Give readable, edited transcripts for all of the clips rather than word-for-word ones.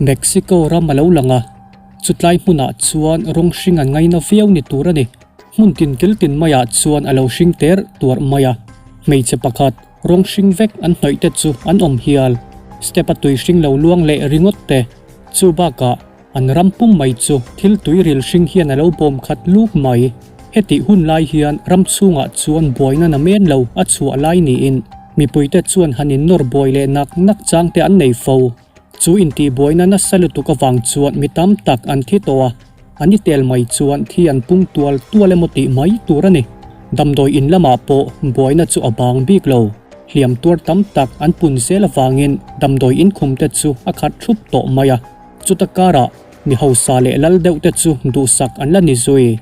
Mexico ram a lo lang a, chutlai hmunah chuan rawng hring an ngaina viau ni tur a ni. Hmun tin kil tin maiah chuan a lo hring ter tuarh mai a, hmeichhe pakhat rawng hring vek an hnawih te chu an awm hial. Step a tui hring lo luang leh ringawt te, chu bakah an ram pum mai chu thil tui ril hring hian a lo bawm khat luk mai. Hetih hun lai hian ram chhungah chuan buaina na men lo a chhuah lai niin mipuite chuan han innawr buai leh nak nak chang te an nei fo. Chu intihbuaina nasa lutuk avang chuan mi tam tak an thi tawh a, an i tel mai chuan thi an pung tual tual emaw tih mai tur a ni. Damdawi in lamah pawh buaina chu a bang bik lo. Hliam tuar tam tak an pun zel avangin damdawi in khum te chu a khat thup tawh mai a. Chuta karah mi hausa leh lal deuh te chu duhsak an la ni zui.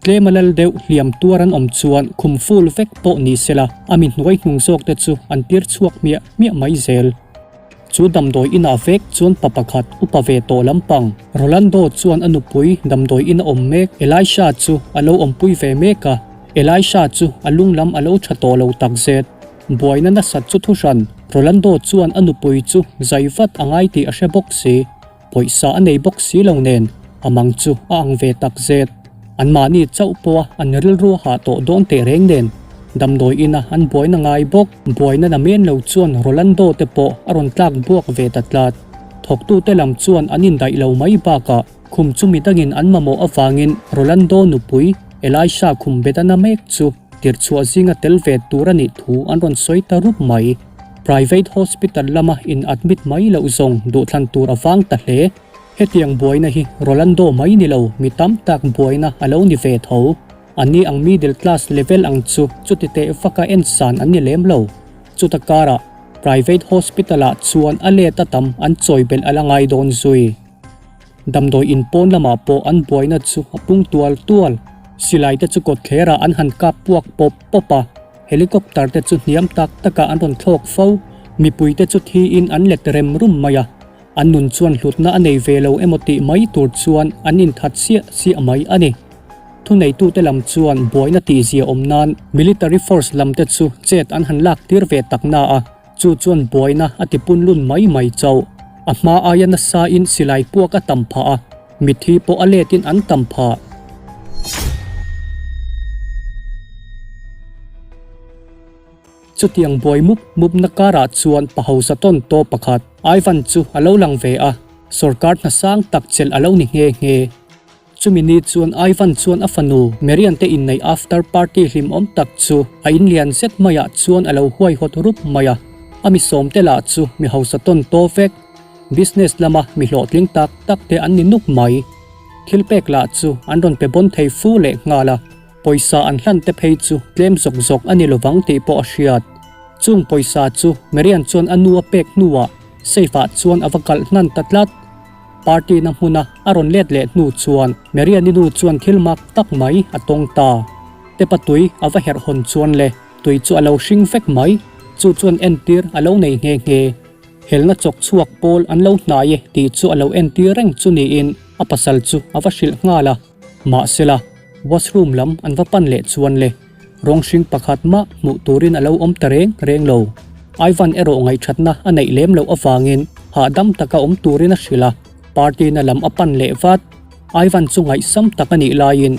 Tlema lal deuh hliam tuar an awm chuan khum ful vek pawh ni sela a mi hnuai hnung zawk te chu an tir chhuak hmiah hmiah mai zel. Chu damdawi inah vek chuan pa pakhat upa ve tawh lampang Rolando chuan a nupui damdawi ina awm mek Elisha chu a lo awmpui ve mek a, Elisha chu a lung lam a lo tha tawh lo takzet. Buaina nasat chu thuhran Rolando chuan a nupui chu zai vat a ngai tih a hre bawk si. Pawisa a nei bawk si lo nen a mang chu a ang ve takzet. Anmahni chauh pawha an rilru a hah tawh dawn teh reng nen damdawi ina an buaina ngai bawk. Buaina na men lo chuan Rolando te pawh a rawn tlak buak ve ta tlat. Thawktute lam chuan an indaih lo mai bakah khum chu midangin an mamawh avangin Rolando nupui Elisha khum bet a na mek chu tirchhuah zinga tel ve tur a nih thu an rawn sawi ta rup mai. Private hospital lama in admit mai loh zawng duhthlan tur a vang ta hle. Hetiang buaina hi Rolando mai ni lo mi tam tak buaina a lo ni ve tho. Anni ang middle class level ang chu chuti teh vaka en san an ni lem lo. Chuta karah private hospital ah chuan a let a tam an chawi belh a la ngai dawn zui. Damdawi in pawn lamah pawh an buaina chu a pung tual tual. Silai te chu kawtthler ah an han kap puak pawp pawp a. Helicopter te chu hniam tak takah an rawn thlawk fo. Mipui te chu thiin an let rem rum mai a. An nun chuan hlutna a nei ve lo emaw tih mai tur chuan an inthat siah siah mai a ni. Thuneitute lam chuan buaina tihzia awm nan military force lam te chu chet an han lak tir ve tak na a, chu chuan buaina a ti punlun mai mai chauh. A hma aia nasa in silai puak a tam phah a, mitthi pawh a let in an tam phah. Chutiang buai mup mupna karah chuan pa hausa tawn taw pakhat, Ivan chu a lo lang ve a, sawrkar hna sang tak chelh a lo ni nghe nghe. Chumi ni chuan Ivan chuan a fanu Marian te inneih after party hlimawm tak chu a inlian zet maiah chuan a lo huaihawt rup mai a. A mi sawmte lah chu mi hausa tawn taw vek, business lama mi hlawhtling tak tak te an ni nuk mai. Thil pek lah chu an rawn pe bawn thei fu leh nghal a. Pawisa an hlan te phei chu tlem zawk zawk a ni lovang tih pawh a hriat. Chung pawisa chu Marian chuan a nu a pek hnuah safe ah chuan a va kalh hnan ta tlat. Party na hmuna a rawn let leh hnu chuan Marian-i nu chuan thil mak tak mai a tawng ta. Tepa tui a va herh hawn chuan le tui chu a lo hring vek mai. Chu chuan entir a lo nei nghe nghe. Helna chawk chhuak pawl an lo hnai e tih chu a lo entir reng chu niin a pasal chu a va hrilh nghal a. Mahsela, washroom lam an va pan leh chuan le, rawng hring pakhat mah hmuh turin a lo awm ta reng reng lo. Ivan erawh ngaihthatna a neih lem loh avangin hahdam taka awm turin a hrilh a, party na lam a pan leh vat. Ivan chu ngaihsam tak a nih laiin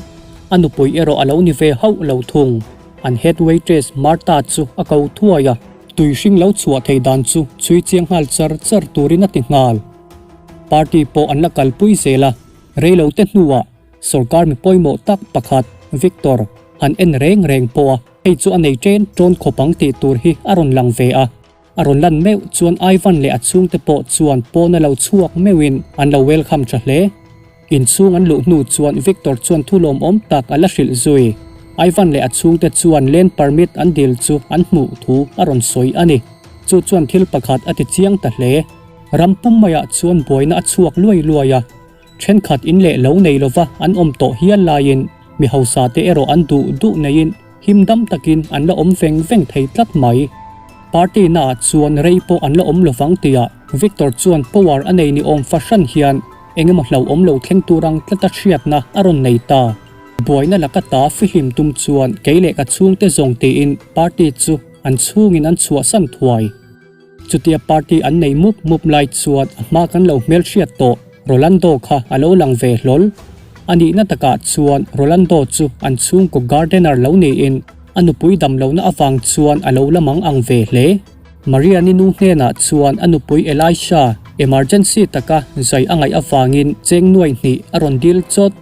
a nupui erawh a lo ni ve hauh lo thung. An head waitress Martha chu a ko thuai a, tui hring lo chhuah thei dan chu chhui chiang nghal char char turin a ti nghal. Party pawh an la kalpui zel a. Reilote hnuah sorkar mi pawimawh tak pakhat Victor han en reng reng pawh a, hei chu a nei ṭen ṭawn khawp ang tih tur hi a rawn lang ve a. A rawn lan meuh chuan Ivan leh a chhungte pawh chuan pawn a lo chhuak meuhin an lo welcome ṭha hle. Inchhung an luh hnu chuan Victor chuan thu lawmawm tak a la hrilh zui. Ivan leh a chhungte chuan land permit an dil chu an hmuh thu a rawn sawi a ni. Chu chuan thil pakhat a ti chiang ta hle. Ram pum maiah chuan buaina a chhuak luai luai a, thenkhat in leh lo nei lova an awm tawh hial laiin mi hausa te erawh an duh duh neiin him dam takin an la awm veng veng thei tlat mai. Party naah chuan rei pawh an la awm lovang tia Victor chuan power a nei ni awm fahran hian engemaw hlauhawm lo thleng tur ang tlata hriatna a rawn nei ta. Buaina laka ta fihlim tum chuan kei leh ka chhungte zawng tiin party chu an chhungin an chhuahsan thuai. Chutia party an nei mup mup lai chuan a hma kan lo hmelhriat tawh Rolando kha a lo lang ve hlawl. A nihna takah chuan Rolando chu an chhungkaw gardener lo niin a nupui damlohna avang chuan a lo la mang ang ve hle. Mariani nu hnenah chuan a nupui Elisha emergency taka zai a ngaih avangin cheng nuai hnih a rawn dil chawt.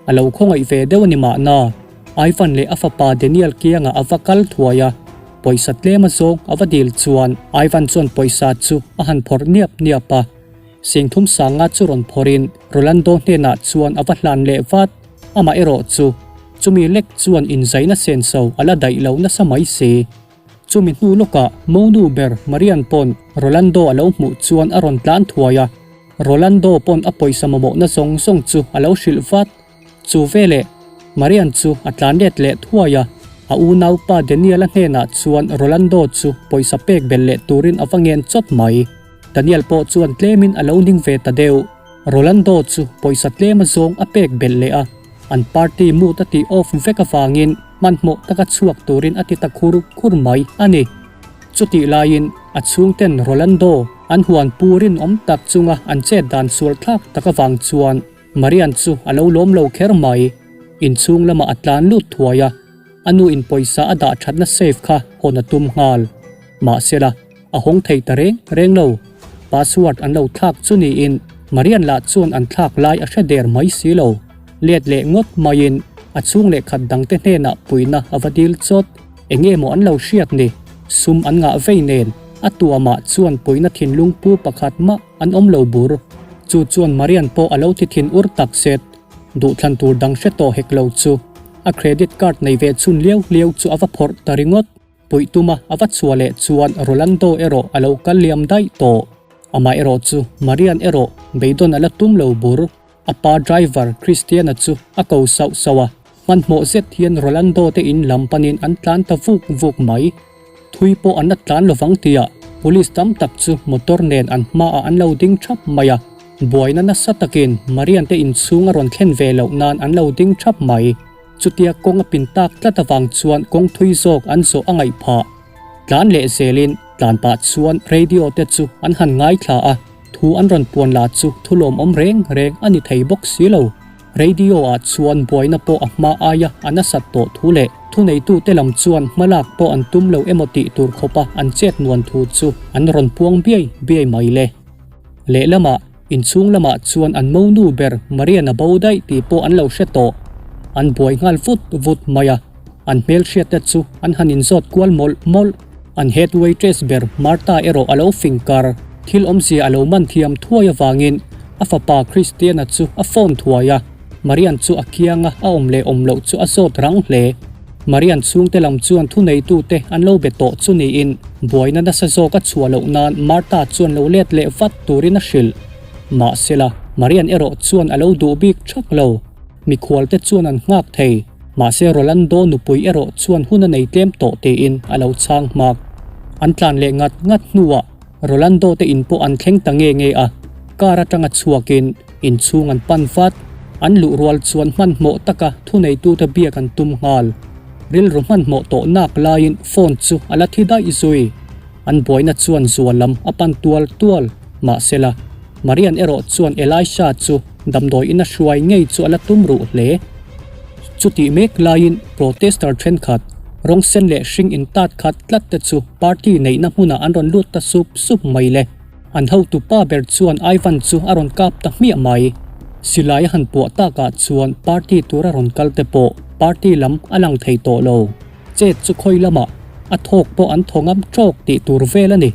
A lo khawngaih ve deuh a ni mahna, Ivan leh a fapa Daniel kiangah a va kal thuai a, pawisa tlem a zawng a va dil chuan Ivan chuan pawisa chu a han phawrh niap niap a. Singthum sanga chu rawn phawrhin Rolando hnenah chuan a va hlan leh vat, amah erawh chu chumi lek chuan inzaina senso a la daih lo nasa mai si. Chumi hnu lawkah Monu ber Marian pawn Rolando a lo hmuh chuan a rawn tlan thuai a, Rolando pawn a pawisa mamawhna zawng zawng chu a lo hrilh vat. Chu veleh Marian chu a tlan let leh thuai a, a unaupa Daniel-a hnenah chuan Rolando chu pawisa pek belh leh turin a va ngen chawt mai. Daniel pawh chuan tlemin a lo ning ve ta deuh. Rolando chu pawisa tlem a zawng a pek belh leh a, an party mood a tih off vek avangin hmanhmawh taka chhuak turin a ti ta khur khur mai a ni. Chutih laiin a chhungten Rolando an huan pu rinawm tak chunga an chet dan sual thlak tak avang chuan Marian chu a lo lawm lo kher mai. Inchhung lamah a tlan lut thuai a, a nu in pawisa a dah thatna safe kha hawn a tum nghal. Mahsela, a hawng thei ta reng reng lo. Password an lo thlak chu niin Marian lah chuan an thlak lai a hre der mai si lo. Let leh ngawt maiin a chhung leh khat dangte hnenah puihna a va dil chawt. Enge maw an lo hriat ni? Sum an ngah vei nen a tuamah chuan puihna thinlung pu pakhat mah an awm lo bur. Chu chuan Marian pawh a lo ti thin ur tak zet. Duhthlan tur dang hre tawh hek lo chu a credit card nei ve chhun liau liau chu a va phawrh ta ringawt. Puih tuma a va chhuah leh chuan Rolando erawh a lo kal liam daih tawh. Amah erawh chu Marian erawh beidawn a la tum lo bur. A pa driver Christian-a chu a ko sauh sauh a, hmanhmawh zet hian Rolando te in lam panin an tlan ta vuk vuk mai. Thui pawh an la tlan lovang tia police tam tak chu motor nen an hmaah an lo ding thap mai a. Buaina nasa takin Marian te inchhung a rawn thlen ve loh nan an lo ding thap mai. Chutia kawng a pin tak tlat avang chuan kawng thui zawk an zawh a ngaih phah. Tlan leh zelin tlan pah chuan radio te chu an han ngaithla a, thu an rawn puan lah chu thu lawmawm reng reng a ni thei bawk si lo. Radio ah chuan buaina pawh a hma aia a nasat tawh thu leh thuneitute lam chuan hmalak pawh an tum lo emaw tih tur khawpa an chet nuan thu chu an rawn puang biai biai mai le. Lehlamah Inchhung lamah chuan an monu ber Marian a bo daih tih pawh an lo hre tawh. An buai nghal vut vut mai a, an hmelhriat te chu an han inzawt kual mawlh mawlh. An head waitress ber Martha erawh a lo fing kar. Thil awmzia a lo man thiam thuai avangin a fapa Christian-a chu a phone thuai a, Marian chu a kianga a awm leh awm loh chu a zawt rang hle. Marian chhungte lam chuan thuneitute an lo be tawh chu niin buaina nasa zawk a chhuah loh nan Martha chuan lo let leh vat turin a hrilh. Mahsela, Marian erawh chuan a lo duh bik thak lo. Mikhualte chuan an nghak thei. Mahse Rolando nupui erawh chuan hun a nei tlem tawh tiin a lo chhang hmak. An tlan leh ngat ngat hnuah Rolando te in pawh an thleng ta nge nge a, car atanga chhuakin inchhung an pan vat. An luh rual chuan hmanhmawh taka thuneitute biak an tum nghal. Rilru hmanhmawh tawh nak laiin phone chu a la thi daih zui. An buaina chuan zual lam a pan tual tual. Mahsela, Marian erawh chuan Elisha chu damdawi ina hruai ngei chu a la tum ruh hle. Chutih mek laiin protester thenkhat, rawng sen leh hring intat khat tlat te chu party neihna hmunah an rawn lut ta sup sup mai le. An hotu pa ber chuan Ivan chu a rawn kap ta hmiah mai. Silai a han puah takah chuan party tura rawn kal te pawh party lam a lang thei tawh lo. Chet chu khawi lamah a thawk pawh an thaw ngam tawk tih tur vel a ni.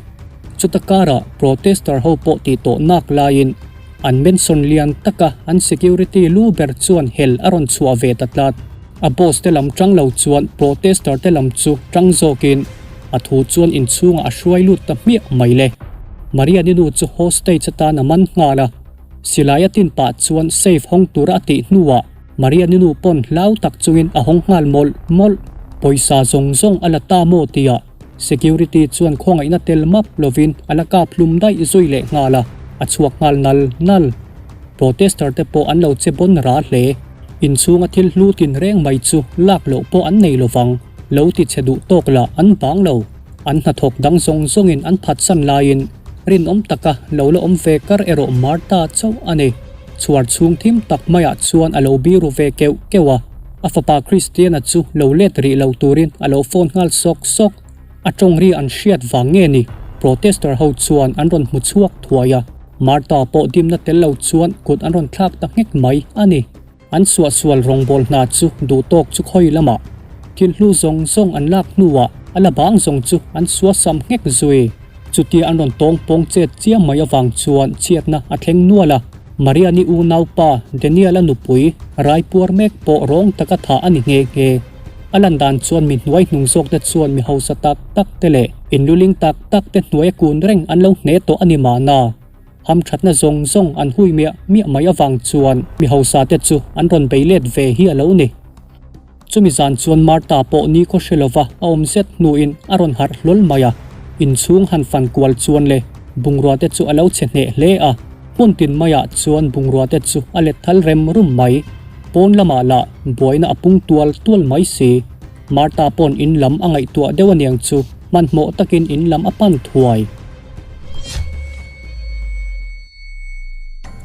Chuta karah protester ho pawh tih tawh nak laiin an mention lian taka an security lu ber chuan hel a rawn chhuah ve ta tlat. A boss te lam tang lo chuan protester te lam chu tang zawkin a thu chuan inchhungah a hruai lut ta hmiah mai le. Mariani nu chu hostage atan a man nghal a, silai a tin pah chuan safe hawng tura a tih hnuah Mariani nu pawn hlau tak chungin a hawng nghal mawlh mawlh. Pawisa zawng zawng a la ta maw tia security chuan khawngaihna tel map lovin a la kap hlum daih zui leh nghal a, a chhuak nghal nal nal. Protester te pawh an lo che bawn ra hle. Inchhunga thil hlu tin reng mai chu lak loh pawh an nei lovang, lo ti chhe duh tawk lah an bang lo. An hnathawk dang zawng zawngin an phatsan laiin rinawm taka lo la awm ve kar erawh Martha chauh a ni. Chhuar chhung thim tak maiah chuan a lo biru ve keuh keuh a, a fapa Christiana chu lo let rih lo turin a lo phone nghal sawk sawk. A tawng ri an hriat vang nge ni? Protester ho chuan an rawn hmu chhuak thuai a, Martha pawh dimna tel lo chuan kut an rawn thlak ta nghek mai a ni. An suahsual rawngbâwl hna chu duhtawk chu khawi lamah thil hlu zawng zawng an lak hnuah a la bang zawng chu an suasam nghek zui. Chutia an rawn tawng pawng chet chiam mai avang chuan chhiatna a thleng nual a, Mariani unaupa Daniel-a nupui raipuar mek pawh rawng taka thah a ni nghe nghe. A lan dan chuan mi hnuai hnung zawkte chuan mi hausa tak tak te leh inluling tak tak te hnuaia kun reng an lo hne tawh a ni mahna. Hamthatna zawng zawng an hui miah miah mai avang chuan mi hausa te chu an rawn bei let ve hi a lo ni. Chumi zan chuan Martha pawh ni khaw hre lova a awm zet hnuin a rawn harh hlawl mai a, inchhung han fan kual chuan le bungrua te chu a lo chhe hneh hle a, hmun tin maiah chuan bungrua te chu a let thal rem rum mai. Pawn lamah lah buaina a pung tual tual mai si. Martha pawn in lam a ngaihtuah deuh aniang chu hmanhmawh takin in lam a pan thuai.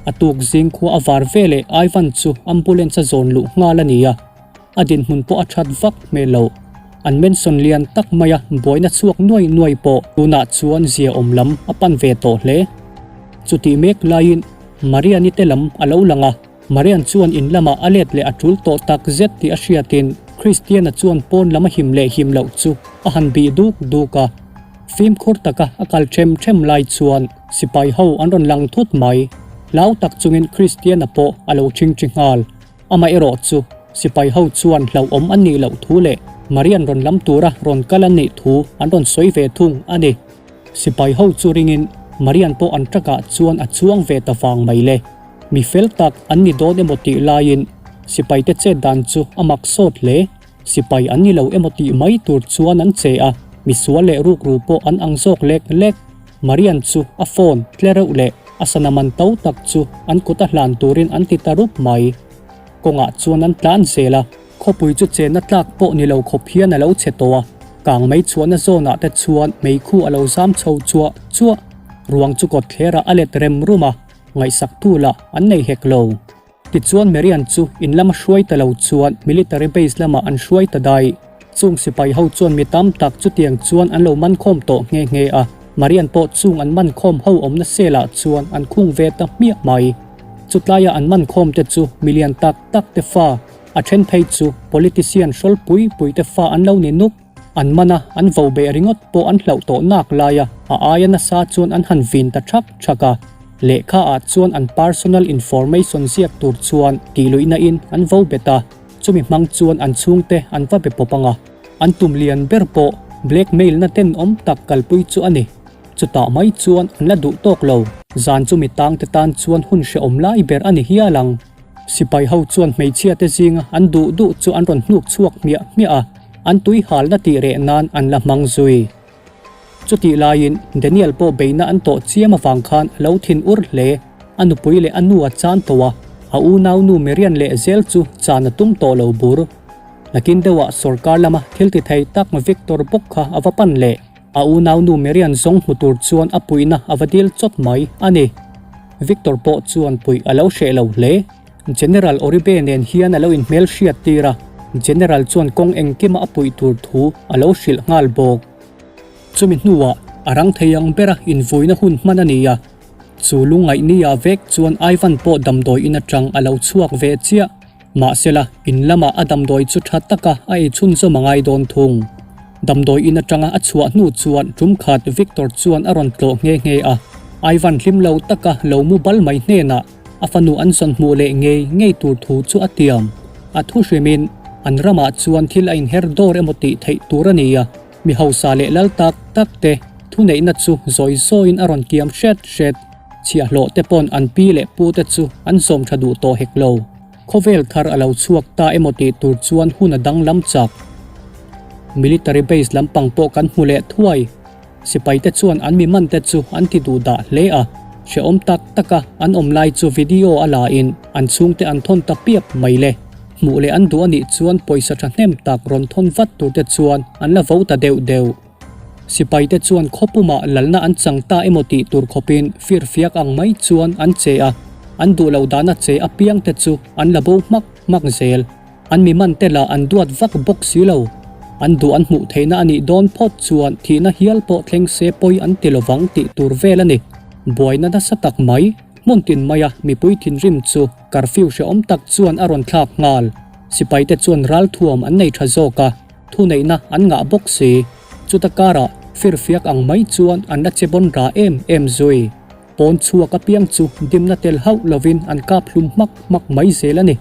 A tuk zing khua a var ve leh Ivan chu ambulance a zawn luh nghal a ni a, a dinhmun pawh a that vak hmel lo. An mention lian tak maia buaina chhuak nuai nuai pawh tunah chuan zia awm lam a pan ve tawh hle. Chutih mek laiin Mariani te lam a lo lang a, Marian chuan in lamah a let leh a tul tawh tak zet tih a hriatin Christiana chuan pawn lam a him leh him loh chu a han bih duk duk a. Fimkhur taka a kal them them lai chuan sipai ho an rawn lang thut mai. Hlau tak chungin Christiana pawh a lo chingchi nghal. Amaherawh chu sipai ho chuan hlauhawm an nih loh thu leh Marian rawn lam tura rawn kal an nih thu an rawn sawi ve thung a ni. Sipai ho chu ringin Marian pawh an truck ah chuan a chuang ve ta vang mai le. Mi fel tak an ni dawn emaw tih laiin sipaite chet dan chu a mak sawt hle. Sipai an ni lo emaw tih mai tur chuan an che a, misual leh rukru pawh an ang zawk lek lek. Marian chu a phone tle reuh leh a sana man to tak chu an kut a hlan turin an ti ta rup mai. Kawngah chuan an tlan zel a, khawpui chu chenna tlak pawh ni lo khawp hian a lo che tawh a, kang mei chhuahna zawnah te chuan meikhu a lo zam chho chuah chuah. Ruang chu kawtthlerah a let rem rum a, ngaihsaktu lah an nei hek lo. Tichuan Marian chu in lama hruai ta lo chuan military base lamah an hruai ta daih. Chung sipai ho chuan mi tam tak chutiang chuan an lo man khawm tawh nghe nghe a, Marian pawh chung an man khawm ho awmna cell ah chuan an khung ve ta hmiah mai. Chutlaia an man khawm te chu milian tak tak te fa, a then phei chu politician hrawl pui pui te fa an lo ni nuk. An man a, an vo beh ringawt pawh an hlauh tawh nak lai a, a aia nasa chuan an han vin ta thak thak a. Lehkha ah chuan an personal information ziak tur chuan tih luihna in an vo bet a, chumi hmang chuan an chhungte an va be pawp ang a. An tum lian ber pawh blackmail na tenawm tak kalpui chu a ni. Chutah mai chuan an la duh tawk lo. Zan chumi tangte tan chuan hun hrehawm lai ber a ni hial ang. Sipai ho chuan hmeichhia te zinga an duh duh chu an rawn hnuk chhuak hmiah hmiah a, an tui halna tih reh nan an la hmang zui. Chutih laiin Daniel pawh beihna an tawh chiam avang khan a lo thin ur hle, a nupui leh a nu a chan tawh a, a unaunu Marian leh zel chu chan a tum tawh lo bur. Nakin deuhah sawrkar lama thil ti thei tak Victor bawk kha a va pan leh. A unaunu Marian zawng hmu tur chuan a puihna a va dil chawt mai a ni. Victor pawh chuan puih a lo hreh lo hle. General Oribe nen hian a lo inhmel hriat tir a, General chuan kawng engkima a puih tur thu a lo hrilh nghal bawk. Chumi hnuah a rang thei ang bera invuina hun hman a ni a, chu lungngaih nia vek chuan Ivan pawh damdawi in atang a lo chhuak ve chiah. Mahsela, in lamah a damdawi chu tha taka a ei chhunzawm a ngai dawn thung. Damdawi in atanga a chhuah hnu chuan tum khat Victor chuan a rawn tlawh nghe nghe a. Ivan hlim lo taka lo mu bal mai hnenah a fanu an zawn hmuh leh ngei ngei tur thu chu a tiam. A thu hrimin, an ramah chuan thil a inher dawr emaw tih theih tur a ni a, mi hausa leh lal tak tak te thuneihna chu zawi zawiin a rawn kiam hret hret. Chhiahhlawh te pawn an pi leh pu te chu an zawm tha duh tawh hek lo. Khawvel thar a lo chhuak ta emaw tih tur chuan hun a danglam chak. Military base lampang pawh kan hmu leh thuai. Sipai te chuan an mi man te chu an ti duh dah hle a, hrehawm tak taka an awm lai chu video a la in an chhungte an thawn ta piap mai le. Hmuh leh an duh a nih chuan pawisa thahnem tak rawn thawn vat tur te chuan an la vo ta deuh deuh. Sipaite chuan khawpumah lalna an chang ta emaw tih tur khawpin firfiak ang mai chuan an che a, an duh loh dahna che apiangte chu an la bo hmak hmak zel. An mi mante lah an duat vak bawk si lo. An duh an hmuh theihna a nih dawn phawt chuan thihna hial pawh thleng se pawi an ti lovang tih tur vel a ni. Buaina nasa tak mai, hmun tin maia mipui thinrim chu curfew hrehawm tak chuan a rawn thlak nghal. Sipaite chuan ralthuam an nei tha zawk a, thuneihna an ngah bawk si. Chuta karah firfiak ang mai chuan an la che bawn ra em em zui. Pawn chhuak apiang chu dimna tel hauh lovin an kap hlum hmak hmak mai zel a ni.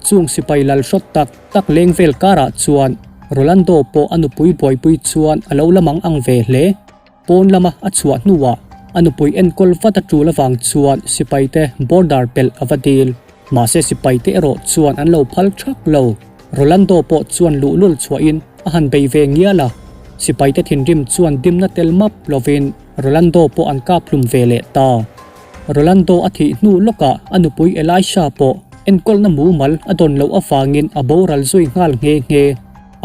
Chung sipai lal hrawt tak tak leng vel karah chuan Rolando pawh a nupui buaipui chuan a lo la mang ang ve hle. Pawn lama a chhuah hnuah a nupui enkawl vat a tul avang chuan sipaite border pelh a va dil. Mahse sipaite erawh chuan an lo phal thak lo. Rolando pawh chuan luhlul chhuahin a han bei ve ngial a. Sipaite thinrim chuan dimna tel map lovin Rolando pawh an kap hlum ve leh ta. Rolando a thih hnu lawkah a nupui Elisha pawh enkawlna mumal a dawn loh avangin a boral zui nghal nghe nghe.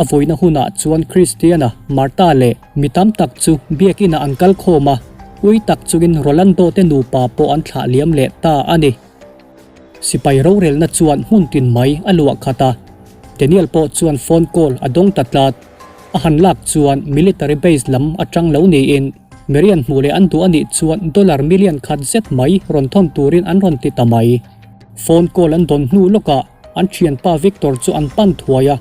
A vawiina hunah chuan Christiana, Martha leh mi tam tak chu biakinah an kal khawm a, ui tak chungin Rolando te nupa pawh an thlah liam leh ta a ni. Sipai rorelna chuan hmun tin mai a luah khat a, Daniel pawh chuan phone call a dawng ta tlat. A han lak chuan military base lam atang lo niin Marian hmuh leh an duh a nih chuan dollar million khat zet mai rawn thawn turin an rawn ti ta mai. Phone call an dawn hnu lawkah an thianpa Victor chu an pan thuai a,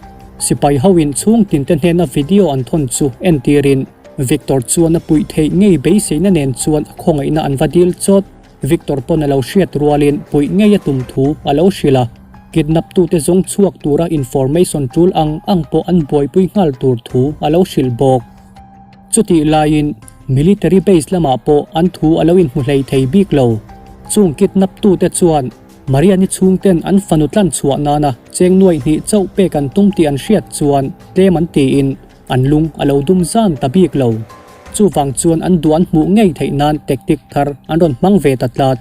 sipai hoin chhung tinte hnena video an thawn chu entirin Victor chuan a puih theih ngei beiseina nen chuan a khawngaihna an va dil chawt. Victor pawn a lo hriat rualin puih ngei a tum thu a lo hrilh a, kidnap tute zawng chhuak tura information tul ang ang pawh an buaipui nghal tur thu a lo hrilh bawk. Chutih laiin military base lamah pawh an thu a lo inhmu hlei thei bik lo. Chung kidnap tute chuan Mariani chhungten an fanu tlan chhuah nana cheng nuaih hnih chauh pek an tum tih an hriat chuan tlem an tiin an lung a lo dum zan ta bik lo. Chuvang chuan an duh an hmuh ngei theih nan tactic thar an rawn hmang ve ta tlat.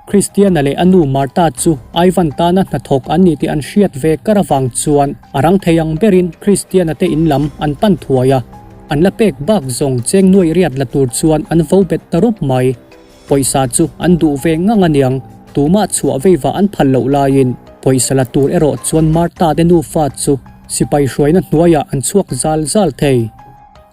Christiana leh a nu Martha chu Ivan tana hnathawk an ni tih an hriat ve kar avang chuan a rang thei ang berin Christiana te in lam an pan thuai a. An la pek bak zawng cheng nuaih riat la tur chuan an vo bet ta rup mai. Pawisa chu an duh ve ngang aniang, tumah chhuah veiva an phal loh laiin pawisa la tur erawh chuan Martha te nufa chu sipai hruaina hnuaiah an chhuak zal zal thei.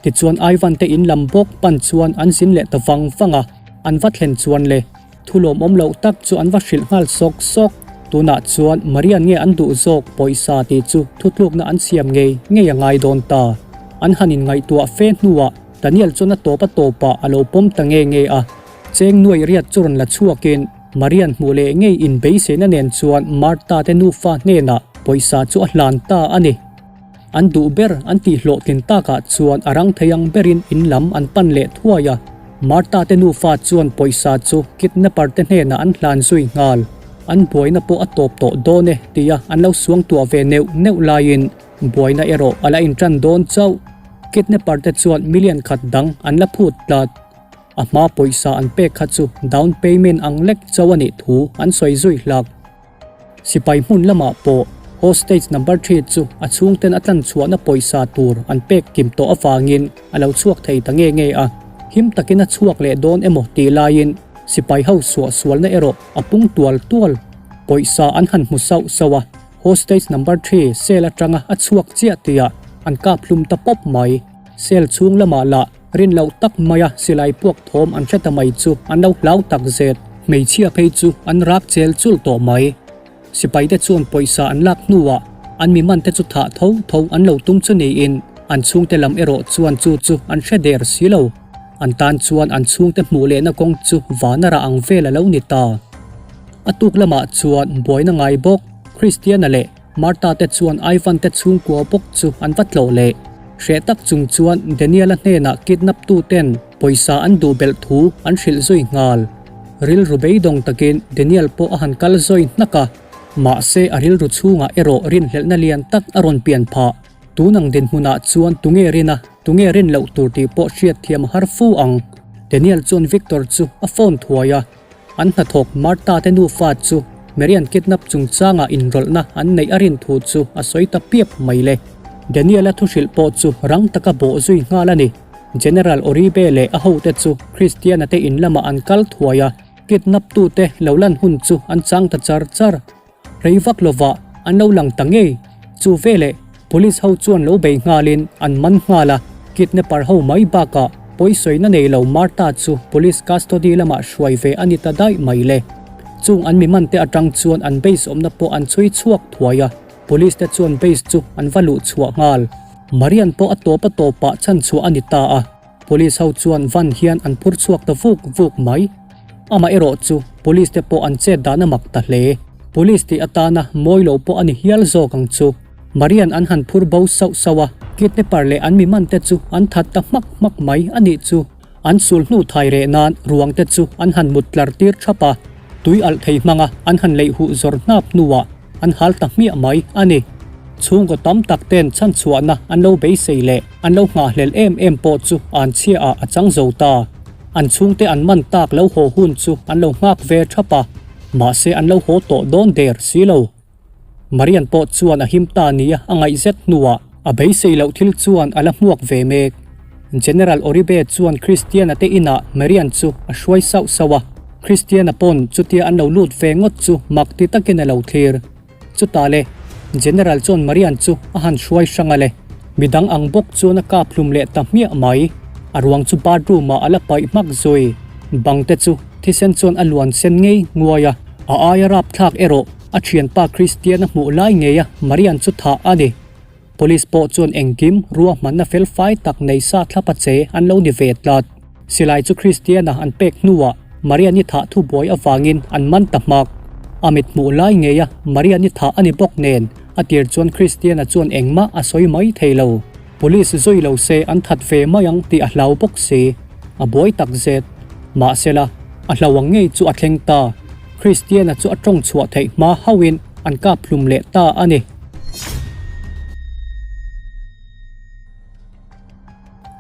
Tichuan Ivan te in lam bawk pan chuan an zin leh ta vang vang a, an va thlen chuan le thu lawmawm loh tak chu an va hrilh nghal sawk sawk. Tunah chuan Marian nge an duh zawk pawisa tih chu thutlukna an siam ngei ngei a ngai dawn ta. An han inngaihtuah fe hnuah Daniel chuan a tawp a tawpah a lo pawm ta nge nge a, cheng nuaih riat chu rawn la chhuakin Marian hmuh leh ngei inbeiseina nen chuan Martha te nufa hnenah pawisa chu a hlan ta a ni. An duh ber an tih hlawhtlin takah chuan a rang thei ang berin in lam an pan leh thuai a, Martha te nufa chuan pawisa chu kidnapper te hnenah an hlan zui nghal. An buaina pawh a tawp tawh dawn e tia an lo suangtuah ve neuh neuh laiin buaina erawh a la intan dawn chauh. Kidnapper te chuan million khat dang an la phut tlat. A hma pawisa an pek kha chu down payment ang lek chauh a nih thu an sawi zui hlak. Sipai hmun lamah pawh hostage number thi chu a chhungten a tlan chhuahna pawisa tur an pek kim tawh avangin a lo chhuak thei ta nge nge a. Him takin a chhuak leh dawn emaw tih laiin sipai ho suah sualna erawh a pung tual tual. Pawisa an han hmu sauh sauh a, hostage number thi cell atanga a chhuak chiah tihah an kap hlum ta pawp mai. Cell chhung lamah lah Rin loh tak maia silai puak thawm an hre ta mai chu an lo hlau tak zet. Hmeichhia phei chu an rak chel chul tawh mai. Sipaite chuan pawisa an lak hnuah an mi mante chu thah tho tho an lo tum chu niin an chhungte lam erawh chuan chu chu an hre der si lo. An tan chuan an chhungte hmuh lehna kawng chu vana rah ang vel a lo ni ta. A tuk lamah chuan buaina ngai bawk Christiana leh Martha te chuan Ivan te chhungkua bawk chu an va tlawh leh. Hreh tak chung chuan Daniel-a hnenah kidnap tu ten pawisa an duh belh thu an hrilh zui nghal. Rilru beidawng takin Daniel pawh a han kal zawi hnak a, mahse a rilru chhungah erawh rinhlelhna lian tak a rawn pian phah. Tun ang dinhmunah chuan tunge rin a, tunge rin loh tur tih pawh hriatthiam a har fu ang. Daniel chuan Victor chu a phone thuai a. An hnathawk Martha te nufa chu Marian kidnap chungchanga inrawlhna an neih a rin thu chu a sawi ta piap mai le. Daniel-a thuhrilh pawh chu rang taka bawh zui nghal a ni. General Oribe leh a hote chu Christiana te in lamah an kal thuai a, kidnap tute lo lan hun chu an chang ta char char. Rei vak lovah an lo lang ta ngei. Chu veleh Police ho chuan lo bei nghalin an man nghal a, kidnapper ho mai bakah pawisawina nei lo Martha chu Police custody lamah hruai ve a ni ta daih mai le. Chung an mi man te atang chuan an base awmna pawh an chhui chhuak thuai a, Police te chuan base chu an va luh chhuah nghal. Marian pawh a tawp a tawpah chhanchhuah a ni ta a. Police ho chuan van hian an phur chhuak ta vuk vuk mai. Amah erawh chu Police te pawh an chet dan a mak ta hle. Police tih atana mawi lo pawh a ni hial zawk ang chu. Marian an han phur bo sauh sauh a, kidnapper leh an mi man te chu an that ta hmak hmak mai a nih chu. An sul hnu thai reh nan ruang te chu an han mut tlar tir thap a, tui alh thei hmanga an han leih huh zawr hnap hnuah an hal ta hmiah mai a ni. Chhungkaw tam tak ten chhanchhuahna an lo beisei leh an lo nghahhlelh em em pawh chu an chhiaah a chang zo ta. An chhungte an man tak lo haw hun chu an lo nghak ve thap a, mahse an lo haw tawh dawn der si lo. Marian pawh chuan a him ta nia a ngaih zet hnuah a beisei loh thil chuan a la hmuak ve mek. General Oribe chuan Christiana te inah Marian chu a hruai sauh sauh a, Christiana pawn chutia an lo lut ve ngawt chu mak ti takin a lo thlir. Chutah le, General chuan Marian chu a han hruai hrang a le, midang ang bawk chuan a kap hlum leh ta hmiah mai. A ruang chu bathroom ah a la paih hmak zui. Bang te chu thisen chuan a luan sen ngei nguai a, a aia rapthlak erawh a thianpa Christian a hmuh lai ngei a Marian chu thah a ni. Police pawh chuan engkim ruahmanna fel fai tak nei sa thlap a che an lo ni ve tlat. Silai chu Christiana an pek hnuah Mariani thah thubuai avangin an man ta hmak. A mit hmuh lai ngeia Mariani thah a ni bawk nen a tir chuan Christiana chuan engmah a sawi mai thei lo. Police zui lo se an that ve mai ang tih a hlau bawk si. A buai tak zet. Mahsela, a hlau ang ngei chu a thleng ta. Christiana chu a tawng chhuah theih hma hauhin an kap hlum leh ta a ni.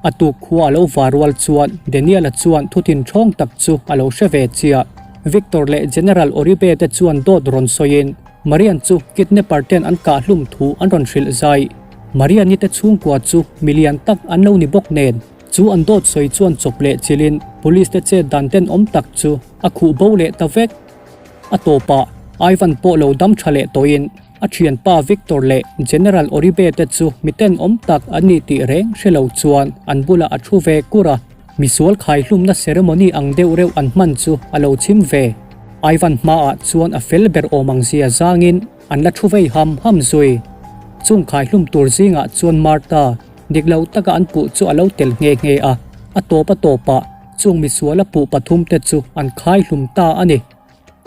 A tuk khua a lo va rual chuan Daniel-a chuan thutin ṭhawng tak chu a lo hre ve chiah. Victor leh General Oribe te chuan dawt rawn sawiin Marian chu kidnapper ten an kah hlum thu an rawn hrilh zai. Marian-i te chhungkua chu mi lian tak an lo ni bawk nen chu an dawt sawi chuan chawp leh chilhin police te chet dan tenawm tak chu a khuh bo leh ta vek. A tawpah Ivan pawh lo dam tha leh tawhin a thianpa Victor leh General Oribe te chu mi tenawm tak an ni tih reng hre lo chuan an bulah a thu ve kur a, misual khaihlumna ceremony ang deuh reuh an hman chu a lo chhim ve. Ivan hmaah chuan a fel ber awm ang zia zangin an la thu vei ham ham zui. Chung khaihlum tur zingah chuan Martha dik lo taka an puh chu a lo tel nghe nghe a, a tawp a tawpah Chung misuala puh pathumte chu an khai hlum ta a ni.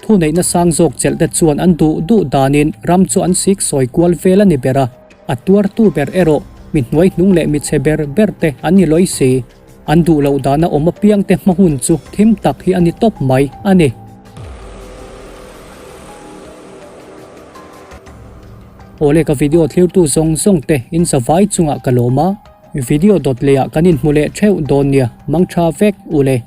Thuneihna sang zawk chelhte chuan an duh duh danin ram chu an sik sawi kual vel a ni ber a, a tuartu ber erawh mi hnuaihnung leh mi chhe ber berte an ni lawi si. An duh loh dana awm apiangte hma hun chu thim tak hi a ni tawp mai a ni. Awle ka video thlirtu zawng zawng te in zavai chungah ka lawm a. Video dawt leh ah kan inhmu leh theuh dawn nia, mangtha vek u le.